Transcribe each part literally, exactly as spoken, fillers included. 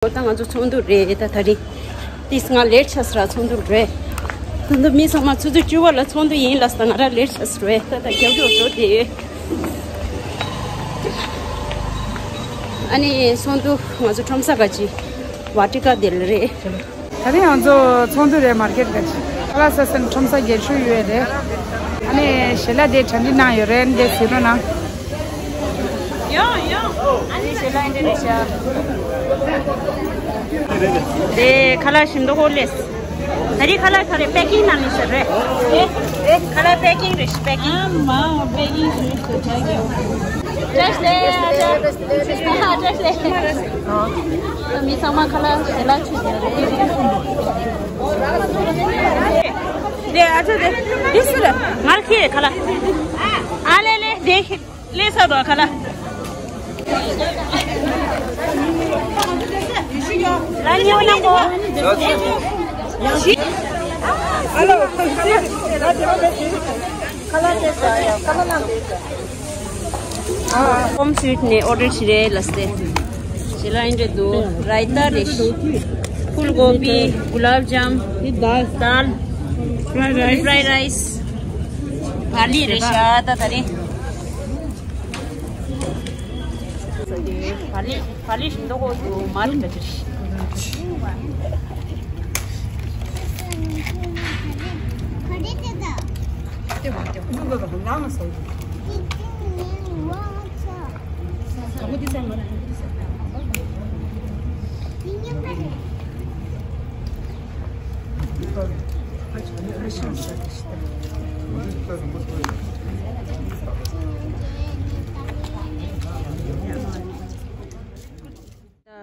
ད་ང་ཚོ་ཚོགས་འདུ་རེད། ད་ད་རིང་ཏིས་ང་ལེར་ཆགས་ར་ཚོགས་འདུ་རེད། ད་ད་མི་ཚང་མ་ཆུ་ཚོད་བཅུ་པ་ལ་ཚོགས་འདུ་ཡིན་ལ་ད་ང་ར་ལེར་ཆགས་རེད། ད་ད་རྒྱབ་སྐྱོར་འགྲོ་དེ་ཡོད། ཨ་ནི་ཚོགས་འདུ་ང་ཚོ་ཁྲོམ་ས་ག་ཅི་ཝ་ཊི་ཀ་དེ་ལ་རེད། ད་རིང་ང་ཚོ་ཚོགས་འདུ་རེད། མར་ཀེ་ཊི་ག་ཅི་ཁ་ལག་ཟ་སའི་ཁྲོམ་ས་རྒྱས་ཤོས་ཡོད་རེད། ཨ་ནི་ཞལ་ལག་དེ་གྲ་སྒྲིག་གནང་ཡོད་རེད། འདི་ཟེར་རོགས་གནང་། ཡང་ཡང་། ཨ་ནི་ཞལ་ལག་འདི་རེད་ཤག་དེ་ཁ་ལག་ཞིམ་མདོག་ཁ་པོ་ལས། ད་རིང་ཁ་ལག་ག་རེ་པེ་ཀིང་གནང་ནི་ཟེར་རེད། ཨེ་ཨེ་ཁ་ལག་པེ་ཀིང་རེད་ཤག་པེ་ཀིང་། ཨ་མ་པེ་ཀིང་རེད་ཤག་བཀྲ་ཤིས་བདེ་ལེགས། བཀྲ་ཤིས་བདེ་ལེགས། མི་ཚང་མ་ཁ་ལག་ཞལ་ལག་མཆོད་ཀྱི་རེད། དེ་ཨ་ཅོ་དེ་དེ་སུ་རེད། ངར་ཁྱེར་ཁ་ལག་ཨ་ལེ་ལེ་དེ་ལས་ས་རོ་ཁ་ལག་ལ་ཉེ་བ་ནང་གོ། ཨ་ལོ། ཁ་ལག་དེ་ཟ་ཡ། ཁ་ལག་ནང་དེ་ཟ། ཨ། ཧོམ་སུའིཊ་ནས་ཨོ་ཌར་བྱས་རེད་ལ་སྟེ། ཞལ་ལག་འདི་འདྲ་འདུག་ར་ཡི་ཏ་རེད། ཕུལ་གོ་བི། གུ་ལབ་ཇམ། དཱལ། ཕ་རའི་རའི་སི། བ་ལི་རེད་ཤག་ད་ད་རེད། བ་ལི་བ་ལི་ཞིམ་མདོག་ཁ་པོ་འདུག་མར་ག་ཅིག་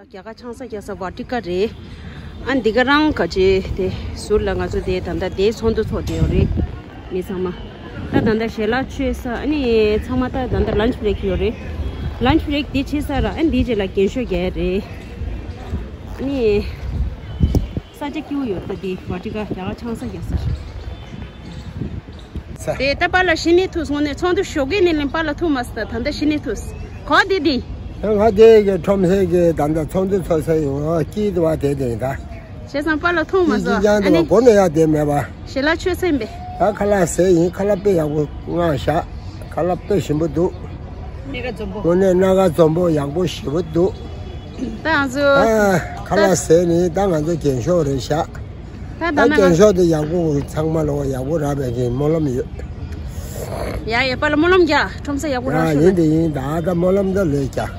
རྒྱ་གར་ཆང་ས་རྒྱག་ས་ཝ་ཊི་ཀ་རེད། ཨ་འདི་ག་རང་ག་ཅི་དེ་ཟུར་ལ་ང་ཚོ་དེ་ད་ལྟ་དེ་ཚོགས་འདུ་ཚོགས་བསྡད་ཡོད་རེད། མི་ཚང་མ་ད་ད་ལྟ་ཞལ་ལག་མཆོད་ས། ཨ་ནི་ཚང་མ་ད་ད་ལྟ་ལན་ཆི་བྷི་རེག་ཡོད་རེད། ལན་ཆི་བྷི་རེག་དེ་བྱས་ས་ར། ཨ་འདི་རྗེས་ལ་རྒྱན་ཤོག་རྒྱག་ཡ་རེད། ཨ་ནི་ས་ཆ་སྐྱིད་པོ་ཡོད། ད་དེ་ཝ་ཊི་ཀ་རྒྱ་གར་ཆང་ས་རྒྱག་ས་རེད། ས། དེ་ལྟ་པ་ལ་ཤི་ནི་ཐུག་སོང་ནས་ཚོགས་འདུ་ཞོགས་ཀས་ནས་ལེན་པ་ལ་ཐུག་མ་སི་ད་ད་ལྟ་ཤི་ནི་ཐུག་གོ་དེ་དེ། ང་དེ་གི་ཁྲོམ་སའི་གི་ད་ལྟ་ཚོགས་འདུ་ཚོགས་ས་ཡོང་སྐྱིད་དུ་བ་དེ་དེ་ད། བྱས་ཙང་པ་ལ་ཐུག་མ་སོང་། ཨ་ནི་སྒོ་ནས་ཡག་དེ་མེད་པ། ཞལ་ལག་མཆོད་སེམས་པས། ད་ཁ་ལག་ཟས་ཡིན། ཁ་ལག་དཔེ་ཡག་པོ་མངགས་བཞག་ཁ་ལག་དཔེ་ཞིམ་པོ་འདུག་དངོས་གནས་སྣ་ཁ་འཛོམས་པོ་ཡག་པོ་ཞེ་པོ་འདུག་ད་ང་ཚོ་ད་ཁ་ལག་ཟས་ནི་ད་ང་ཚོ་རྒྱན་ཤོག་རེད་ཤག་ད་ད་ད་ན་རྒྱན་ཤོག་དེ་ཡག་པོ་ཚང་མ་ལོ་ཡག་པོ་རག་པའི་གི་སྨོན་ལམ་ཡོད། ཡ་ཡ་པ་ལ་སྨོན་ལམ་རྒྱག་ཁྲོམ་ས་ཡག་པོ་རག་ཡ་ཤོག་ཡིན་དེ་ཡིན། ད་ད་སྨོན་ལམ་ད་ལོས་རྒྱག་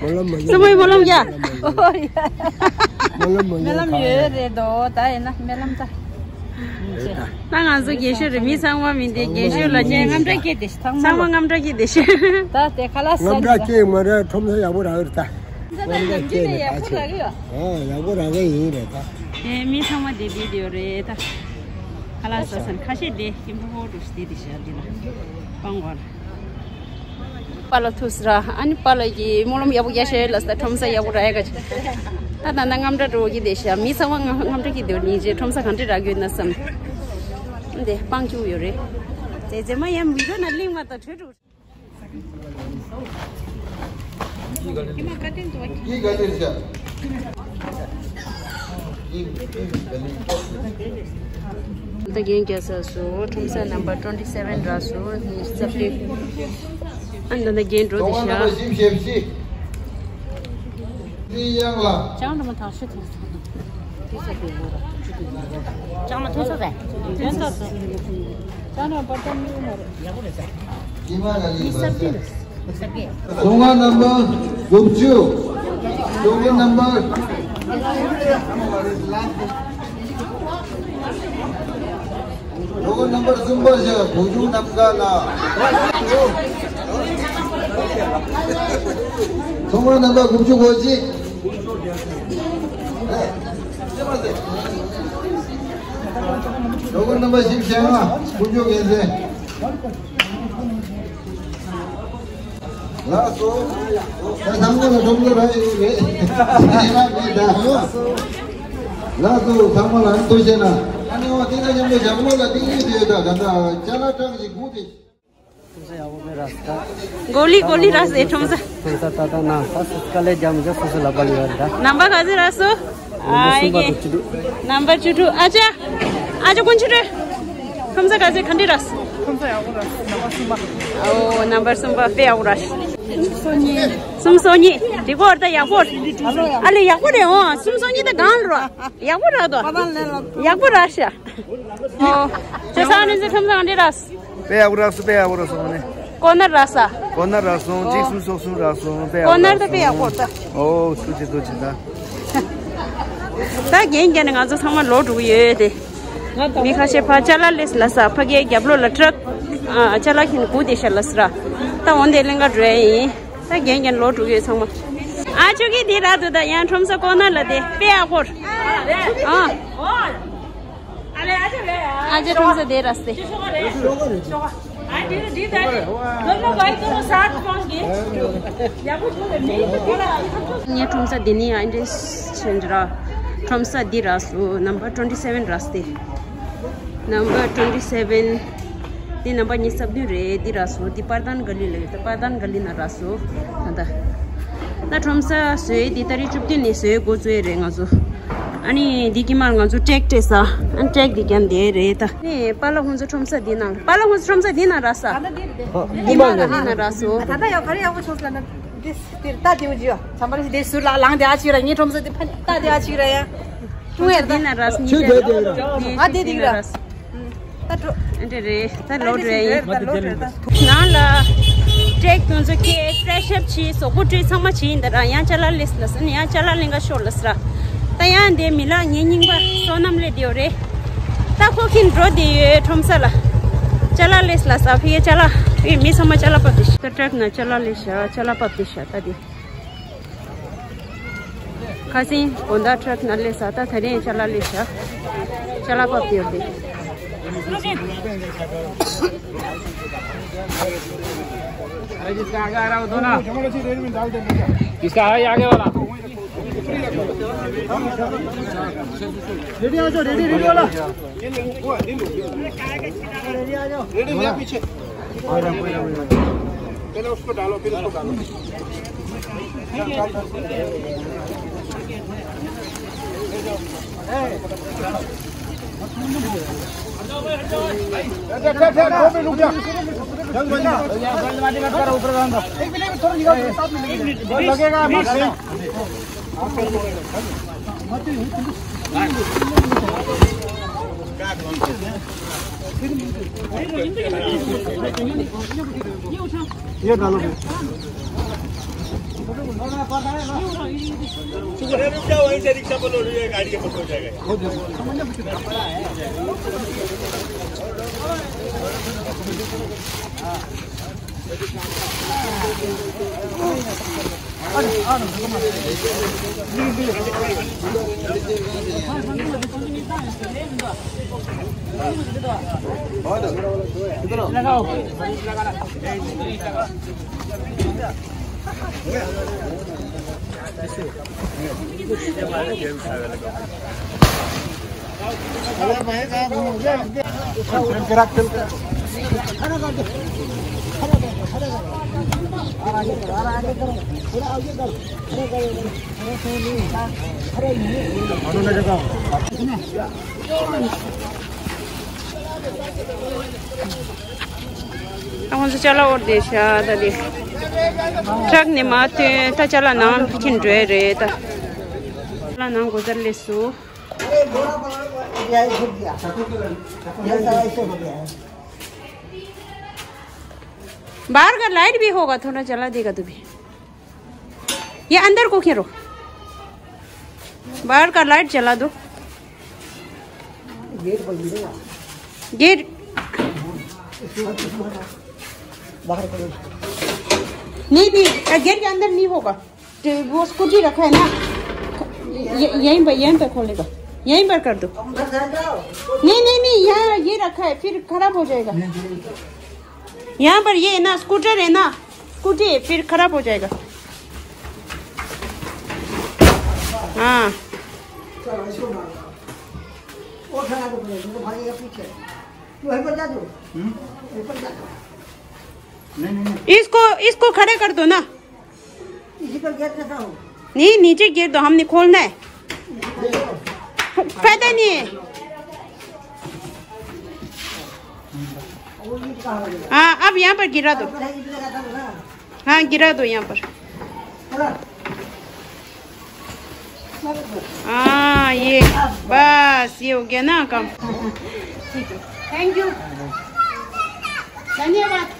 སྨོན་ལམ་མ་རྒྱག་སྨོན་ལམ་རྒྱག་སྨོན་ལམ་མ་རྒྱག་སྨོན་ལམ་ཡོད་རེད་དོ། ད་ཡིན་ན་སྨོན་ལམ་ད། ད་ང་ཚོ་རྒྱན་ཤོག་རེད། མི་ཚང་མ་མི་འདི་རྒྱན་ཤོག་ལ་ཅན་རྔམ་སྐྲག་སྐྱེས་ཏེ་ཚང་མ་རྔམ་སྐྲག་སྐྱེས་ཏེ་ཤི། ད་དེ་ཁ་ལག་ཟ་རྔམ་སྐྲག་སྐྱེས་མ་རེད། ཁྲོམ་ས་ཡག་པོ་རག་གི་རེད་ད། ད་ད་རྒྱབ་ལྗོངས་ནས་ཡག་པོ་རག་གི་ཡོད། ཨ་ཡག་པོ་རག་གི་ཡིན་རེད་ད། དེ་མི་ཚང་མ་དེ་བི་ཌི་ཡོ་རེད་ད། ཁ་ལག་ཟ་ས་ཁ་ཤས་དེ་ཀིམ་པོ་ཧོ་འགྲོ་ཤི་དེ་དེ་ཤ་དེ་ལ་སྤང་བར། པཱ་ལགས་ཐུགས་སུ་ར། ཨ་ནི་པཱ་ལགས་ཀྱིས་སྨོན་ལམ་ཡག་པོ་རྒྱག་ཤེས་ལ་ས་ཁྲོམ་ས་ཡག་པོ་རག་ཡ་ག་ཅི། ད་ད་ད་རྔམ་སྐྲག་འགྲོ་གི་དེ་ཤ། མི་ཚང་མ་རྔམ་རྔམ་སྐྲག་གི་དེ་ཉིན་རྗེས་ཁྲོམ་ས་གང་འདྲ་རག་གི་ཡོད་ན་བསམ། འདི་སྤང་བཅུག་ཡོད་རེད། དེ་རྗེས་མ་ཡང་བི་ཌི་ཡོ་ནང་གླིང་མ་དང་གྲོས་འགྲོ། ད་རྒན་རྒྱལ་ས་སུ་ཁྲོམ་ས་ནམ་པར་ཊུ་ཝེན་ཊི་སེ་ཝེན་ར་སུ་ནི་སབ་ཏི། ཨ་ད་ད་རྒན་འགྲོ་དེ་ཤ། ཅང་ད་མ་ཐང་ཤི་ཐུང་། ཅང་མ་ཐུང་སོ་ཟེ། ཅང་ད་སོ། ཅང་ད་པར་ཏམ་མི་ཡོང་མ་རེད། ཚོང་ཁང་ནམ་པར་དགུ་བཅུ། ཚོང་ཁང་ནམ་པར། ཚོང་ཁང་ནམ་པར་གསུམ་པ་བཞག་བུ་ཆུང་རྣམ་དཀར་ལགས། ཚོང་ཁང་ནམ་པར་དགུ་བཅུ་གོ་གཅིག་ཚོང་ཁང་ནམ་པར་བཞི་བཅུ་ལྔ་དཀོན་མཆོག་རྒྱལ་མཚན། ལགས་སོ། ད་ཚང་མ་ལ་ཁྲོམ་སྐོར་རག་ཡོད་རེད། ཡིན་ན་མེད་ད། ལགས་སོ། ཚང་མ་ལ་ཐུགས་རྗེ་གནང་། ཨ་ནི་འོ་དེ་དང་མཉམ་དུ་ཞབས་ལོ་ལ་ཏིང་ངེ་འཛིན་ཡོད་ད། ད་ལྟ་ཅ་ལག་གྲངས་ཀྱི་སྒུག་དེ། གོ་ལི་གོ་ལི་ར་སེ་ཁྲོམ་ས། ཁྲོམ་ས་ད་ད་ན་ད་སུ་དཀའ་ལས་རྒྱབ་མི་ཆོག་སུ་སུ་ལ་པ་ལི་ཡོད་ད། ནམ་པ་ག་ཚོད་ར་སོ། ཨ་ཡེ། ནམ་པ་བཅུ་དྲུག་ཨ་ཅག་ཨ་ཅག་ཀུན་ཆུ་རེ། ཁྲོམ་ས་ག་ཚོད་ག་འདྲི་ར་སོ། ཁྲོམ་ས་ཡག་པོ་ར་སོ། ནམ་པ་གསུམ་པ། ཨོ་ནམ་པ་གསུམ་པ་དཔེ་ཡག་པོ་ར་སོ། སུམ་སོ་གཉིས། སུམ་སོ་གཉིས། འགྲིག་གོ་ར་ད་ཡག་པོ་ར། ཨ་ལེ་ཡག་པོ་རེད་ཨོ། སུམ་སོ་གཉིས་ད་གང་ར། ཡག་པོ་ར་དོ། ཡག་པོ་ར་ཤ། ཨོ། ཁྱེད་ཚང་ནི་ཚེ་ཁྲོམ་ས་ག་འདྲི་ར་སོ། དཔེ་ཡག་པོ་རག་སོང་། དཔེ་ཡག་པོ་རག་སོང་ནི། ཀོ་ནར་རག་ས། ཀོ་ནར་རག་སོང་། ཨོ། གཅིག་གསུམ་སོ་གསུམ་རག་སོང་། དཔེ་ཡག་པོ་ཀོ་ནར་ད་དཔེ་ཡག་པོ་རག་སོང་། ད། ཨོ་ཐུགས་རྗེ་ཐུགས་རྗེ་ད། ད་རྒན་རྒན་ནི་ང་ཚོ་ཚང་མ་ལོག་འགྲོ་གི་ཡོད་དེ། མི་ཁ་ཤས་ཕར་ཅ་ལག་ལས་ལ་ས་ཕ་གིའི་རྒྱབ་ལོགས་ལ་ཊྲག་ཨ་ཅ་ལག་ཁྱེར་ནས་སྒུག་བསྡད་ཤག་ལ་ས་ར། ད་འོན་ཏེ་ལེན་ག་འགྲོ་ཡ་ཡིན། ད་རྒན་རྒན་ལོག་འགྲོ་གི་ཡོད་ཚང་མ། ཨ་ཅོ་གི་དེ་རག་འདུག་ད་ཡང་ཁྲོམ་ས་ཀོ་ནར་ལ་དེ་དཔེ་ཡག་པོ་ར། ཨ། ཨ་ཅག་ཁྲོམ་ས་དེ་ར་སེ། ངའི་ཁྲོམ་ས་དེ་ནི་ཨ་འདྲེ་ཆེན་ར། ཁྲོམ་ས་འདི་ར་སོ། ནམ་བར་ཊུ་ཝེན་ཊི་སེ་ཝེན་ར་སེ། ནམ་བར་ཊུ་ཝེན་ཊི་སེ་ཝེན། འདི་ནམ་བར་ཉི་ཤུ་རྩ་བདུན་རེད། འདི་ར་སོ། འདི་པར་དན་ག་ལི་ལ་ཡོད། ད་པར་དན་ག་ལི་ན་ར་སོ། ད་ད། ད་ཁྲོམ་ས་བཟོས་འདི་ཏ་རིག་བཅུ་བདུན་ནས་བཟོས་འགོ་བཙུགས་རེད་ང་ཚོ། ཨ་ནི་འདི་ཀྱི་མར་ང་ཚོ་ཊྲེག་སྤྲད་ས། ཨ་ཊྲེག་འདི་ཀྱང་འདི་རེད་ད། ནི་པཱ་ལགས་ཁོང་ཚོ་ཁྲོམ་ས་འདི་ནང་། པཱ་ལགས་ཁོང་ཚོ་ཁྲོམ་ས་འདི་ནང་ར་ས། འདི་མར་ར་འདི་ནང་ར་སོ། ད་ལྟ་ཡག་ག་རེ་ཡག་པོ་བྱུང་སོང་ན་འདི་འདིར་ལྟ་དེའུ་ཇི་ཡོ། བྱམས་པ་རེ་ཞིག་འདི་ཟུར་ལ་ལངས་དེ་ཨ་ཆི་ར། ངའི་ཁྲོམ་ས་འདི་ཕ་ལྟ་དེ་ཨ་ཆི་ར་ཡ། ཁྲོམ་ས་འདི་ནང་ར་སོ། ཁྱོད་བསྡད་དེ་ར། ཨ་དེ་དེ་ར། ད་འགྲོ། ཨ་འདྲ་རེད། ད་ལོག་འགྲོ་ཡ་ཡིན། ད་ལོག་འགྲོ་ད། ནང་ལ་ཊྲེག་ཁྱོད་ཚོ་སྐད་ཕྲད་ཤབ་བྱས། གཟུགས་པོ་བཀྲུས་ཚང་མ་བྱས་ཡིན་ད་ར། ཡང་ཅ་ལག་ལས་ལ་ཟེར་ནས་ཡང་ཅ་ལག་ལེན་ག་ཤོག་ལ་ཟེར། ད་ཡང་འདི་མི་ལག་ངའི་རྙིང་པ་བསོད་ནམས་ལས་དེའོ་རེད། ད་ཁོ་ཁྱེར་འགྲོ་དེ་ཡོད་ཁྲོམ་ས་ལ། ཅ་ལག་ལས་ལ་ཟེར། ཕ་གིའི་ཅ་ལག་ཕ་གིའི་མི་ཚང་མ་ཅ་ལག་ཕབ་དེ་ཤ། ད་ཊྲེག་ནང་ཅ་ལག་ལས་ཤ། ཅ་ལག་ཕབ་དེ་ཤ་ད་དེ། ཁ་སང་དགོང་དག་ཊྲེག་ནང་ལས་ས། ད་ད་རིང་ཅ་ལག་ལས་ཤག་ཅ་ལག་ཕབ་སྟེ་ཡོད་དེ། इसका आगे आ रहा हो तो ना। इसका है आगे वाला। रेडी आ जाओ, रेडी, रेडी वाला। रेडी आ जाओ। रेडी भैया पीछे। पहले उसको डालो, फिर उसको डालो। रुक जा। जल्दबाजी मत करो, ऊपर जाने दो। एक मिनट, थोड़ा निकाल, साथ में लगेगा। ये डालो। अरे रुक जाओ, वहीं से रिक्शा पर लोड हो जाएगा, गाड़ी के ऊपर हो जाएगा। ང་ཚོ་ཅ་ལག་འོར་དེ་ཤ་ད་དེ། ཊྲག་ནས་མར་ཐོན། ད་ཅ་ལག་ནང་ཕུད་ཀྱིན་འགྲོ་ཡ་རེད་ད། ཅ་ལག་ནང་སྒོ་ཟར་སླེབས་སོང་། बाहर का लाइट भी होगा, थोड़ा जला देगा तू भी। ये अंदर को खेरो, बाहर का लाइट जला दो। गेट बंद है। गेट बाहर करो। नहीं, नहीं, गेट के अंदर नहीं होगा। तो वो स्कूटी रखा है ना, ये, यहीं पर, यहीं पर खोलेगा, यहीं पर कर दो। नहीं, नहीं, नहीं, यहाँ ये रखा है, फिर खराब हो जाएगा। यहाँ पर ये है ना, स्कूटर है ना, स्कूटी है, फिर खराब हो जाएगा। हाँ। वो खराब हो जाएगा, तो भाई, ये पीछे। तू है पर जा तू। हम्म? है पर जा। नहीं, नहीं, नहीं। इसको, इसको खड़े कर दो ना। इसी को गिर देता हूँ। नहीं, नीचे गिर दो, हमने खोलना है। फायदा नहीं है। वो ईंट का हो गया। हाँ, अब यहाँ पर गिरा दो। ऊपर है, ईंट लगा था ना। हाँ, गिरा दो यहाँ पर। थोड़ा। हाँ, ये बस, ये हो गया ना काम। ठीक है, थैंक यू, धन्यवाद।